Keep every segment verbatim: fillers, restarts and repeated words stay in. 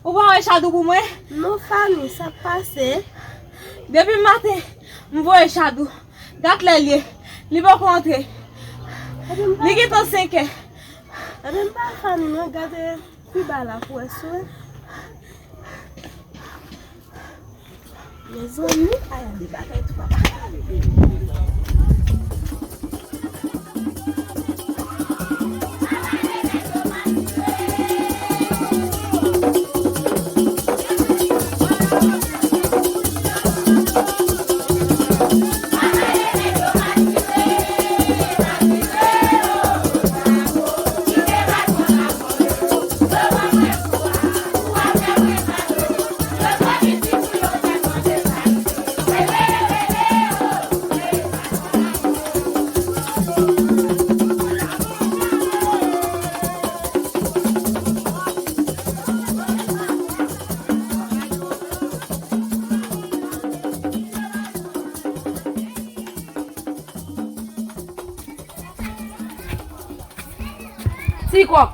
Ou pa voye Chadou pou mwen? Non, Fanny, sa k pase? Depi maten, m voye Chadou. Gad lè l ye. Li poko antre. Ebyen, m pa Li gentan senkè. Ebyen, m pa Fanny, non, gade pi ba la pou wè si w. Mezanmi, ay, a de bagay tou papa. Ti kòk.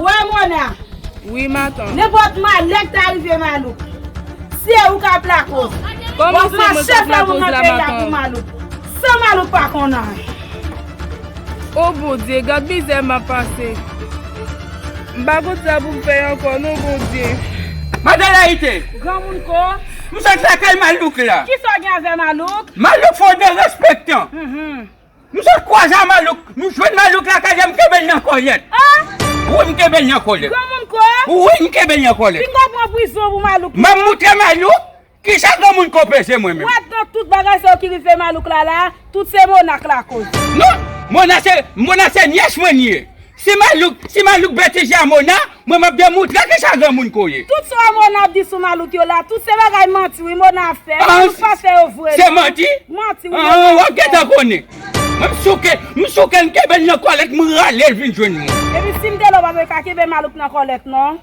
Wè Mona. Wi, matant. Nenpòt malè k ta rive Malouk, se ou k ap lakoz. Kòman se mwen k ap lakoz la, matant? W ap mache fè moun nan peyi a pou Malouk, san Malouk pa konn anyen. O Bondye, gad mizè m ap pase. M pa konn sa pou m fè ankò non, Bondye. Madan Layite! Granmoun ko. M sot lakay Malouk la. Kisa w gen avè Malouk? Malouk fò derespektan. Mhm. Nou sot kwaze a Malouk, nou jwenn Malouk lakay li, m kenbe l nan kòlèt. Ah! Wi, m kenbe l nan kòlèt. Granmoun ko? Wi, m kenbe l nan kòlèt. Pinga w pran prizon pou Malouk. M ap moutre Malouk kisa granmoun ko peze mwen menm. Wè, nan tout bagay sa yo ki rive Malouk la, la, tout se Mona k lakoz. Non, Mona se, Mona se nyès mwen li ye. Si Malouk, si Malouk betize a Mona, mwen m ap demoutre kisa granmoun ko ye. Tout sa Mona ap di sou Malouk yo la, tout se bagay manti wi Mona ap fè. Ah, Malouk pa fè yo vre non. Se manti? Manti wi. Ah, w ap gentan konnen. Mwen m souke, m souke l, m kenbe l nan kòlèt, m rale l vin jwenn mwen. Epi si m te la, w pa t ka kenbe Malouk nan kòlèt non.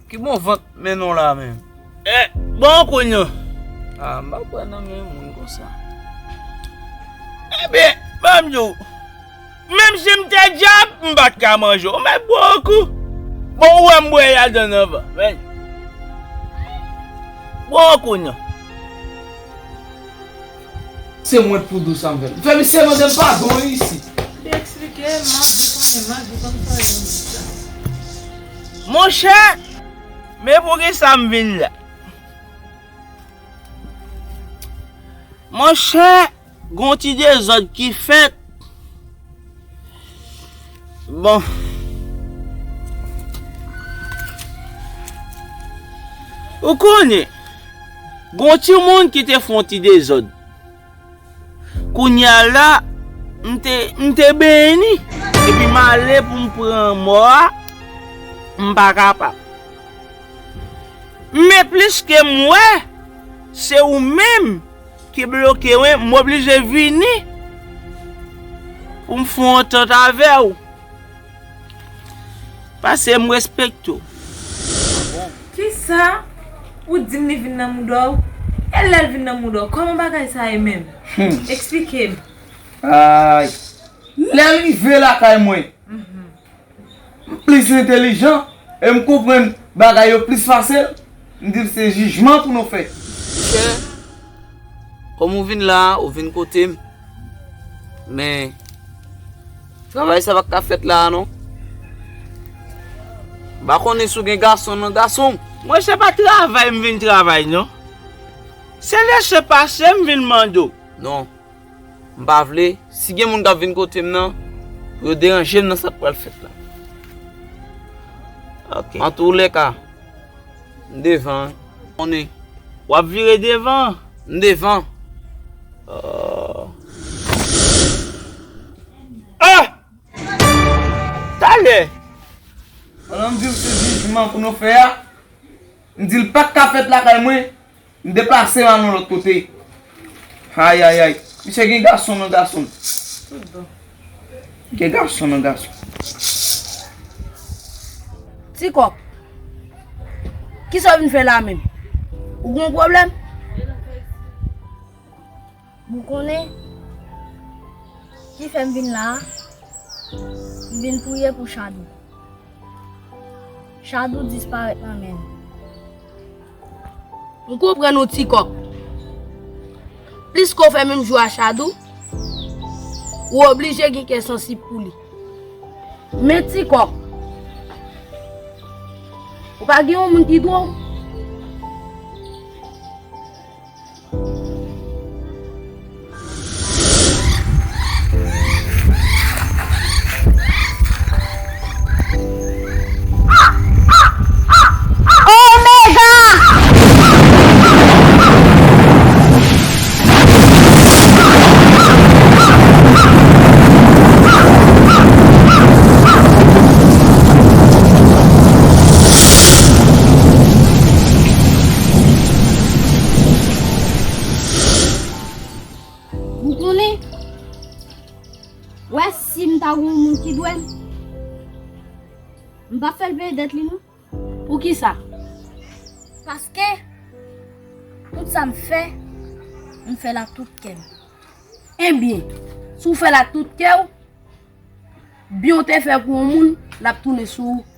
Ki bon vant mennen w la menm? Eh, bon kounye a. Ah, m pa kwè nan men moun konsa. Ebyen, ban m di w, menm si m te dyab, m pa t ka manje w. Mèt bwè yon kou. Bon, ou wè m bwè ladan anvan. Men. Bon kounye a. Se mwen pou dou sa m fè. M fè misye mande m padon isi. Li eksplike m, m ap di konnen, m ap di konn sa yo di sa. Monchè, men poukisa m vin la. Monchè, gon ti dezòd ki fèt. Bon. Ou konnen, gon timoun ki te fè yon ti dezòd. Kounye a la, m te, m te benyen li. Epi m ale pou m pran mò a, m pa kapab. Men plis ke m wè, se ou menm ki bloke mwen, m oblije vini pou m fè yon antant avè w. Paske m respekte w. Kisa? Ou di m li vin nan mouda w? E lè l vin nan mouda w? Kòman bagay sa ye menm? Hmm. Eksplike m. Ay. Lè l rive lakay mwen, m plis entèlijan e m konprann bagay yo plis fasil. M di l se jijman pou nou fè. Monchè, kòm ou vin la, ou vin kote m. Men, travay sa pa ka fèt la a non. M pa konnen si w gen gason nan gason w. Monchè, pa travay m vin travay non. Se lese pase m vin mande w. Non. M pa vle, si gen moun k ap vin kote m nan, pou yo deranje m nan sa k pral fèt la. Ok. Antoulèka, m devan, wi. Konnen. W ap vire devan? M devan. Oh. Ah! Talè! Pandan m di w se jijman pou nou fè a, m di l pa t ka fèt lakay mwen, m deplase m al yon lòt kote. Ayayay. Misye gen gason nan gason. Tout bon. Gen gason nan gason. Ti kòk. Kisa w vin fè la menm? Ou gen yon pwoblèm? Ou konnen ki fè m vin la a? M vin priye pou Chadou. Chadou disparèt nan men m. M konprann ou, Ti Kòk. Pliske w fè menm jou a Chadou, ou oblije gen kè sansib pou li. Men Ti Kòk, ou pa gen yon moun ki dwe w? Omega! Ou konnen, wè, si m ta gen yon moun ki dwe m, m p ap fè l peye dèt li, non. Poukisa? Paske tout sa m fè, m fè l ak tout kè m. Ebyen, si w fè l ak tout kè w, byen w te fè pou yon moun, l ap tounen sou ou.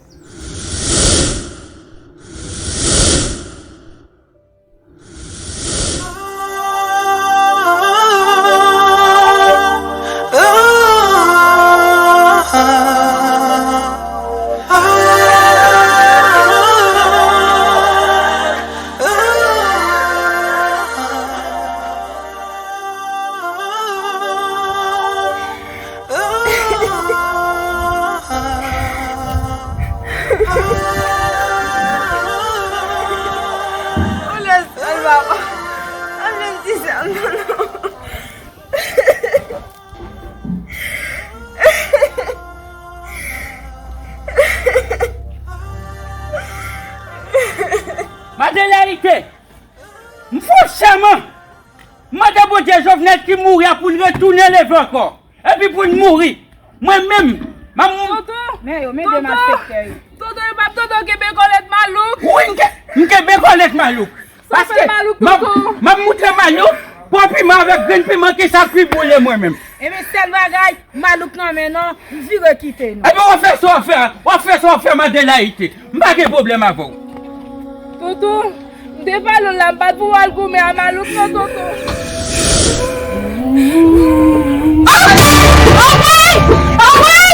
Madan Layite, m fè w sèman. M mande Bondye Jovenel ki mouri a pou l retounen leve ankò. Epi pou l mouri. Mwen menm, m ap mou- Tonton! Men yo, men de malfektè yo. Tonton, yo p ap tonton kenbe kòlèt Malouk. Wi, m ke-, m kenbe kòlèt Malouk. Paske m ap, m ap moutre Malouk, pon piman avèk grenn piman ki sa kwi boule mwen menm. Ebyen, sèl bagay, Malouk nan men non, m vire kite nou. Ebyen, w ap fè sa w ap fè a, w ap fè sa w ap fè, Madan Layite. M pa gen pwoblèm avè w. Tonton, m te pale w la, m pa t pou w al goumen a Malouk non, tonton. Anmwey! Anmwey! Anmwey!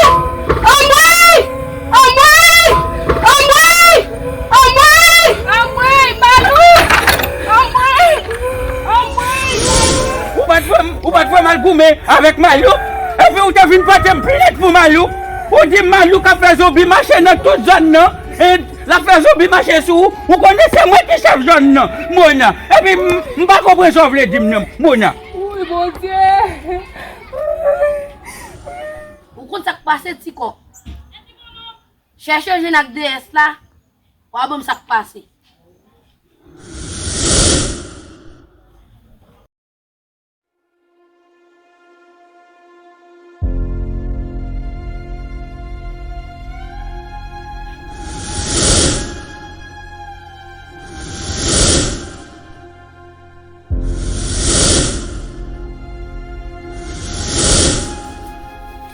Anmwey! Anmwey! Anmwey! Anmwey! Malouk! Anmwey! Anmwey! Ou pa t vle, ou pa t vle m al goumen avèk Malouk? Epi ou te vin pote m plent pou Malouk? Ou di Malouk ap fè zonbi mache nan tout zòn nan. E l ap fè zonbi mache sou ou. Ou konnen se mwen ki chèf zòn nan, Mona. Epi m, m pa konprann sa w vle di m nan, Mona. Wi, Bondye. Ou konn sa k pase, Ti Kòk? Chèche jwenn ak deyès la, w a ban m sa k pase.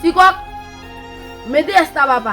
Ti Kòk, men deyès la, papa.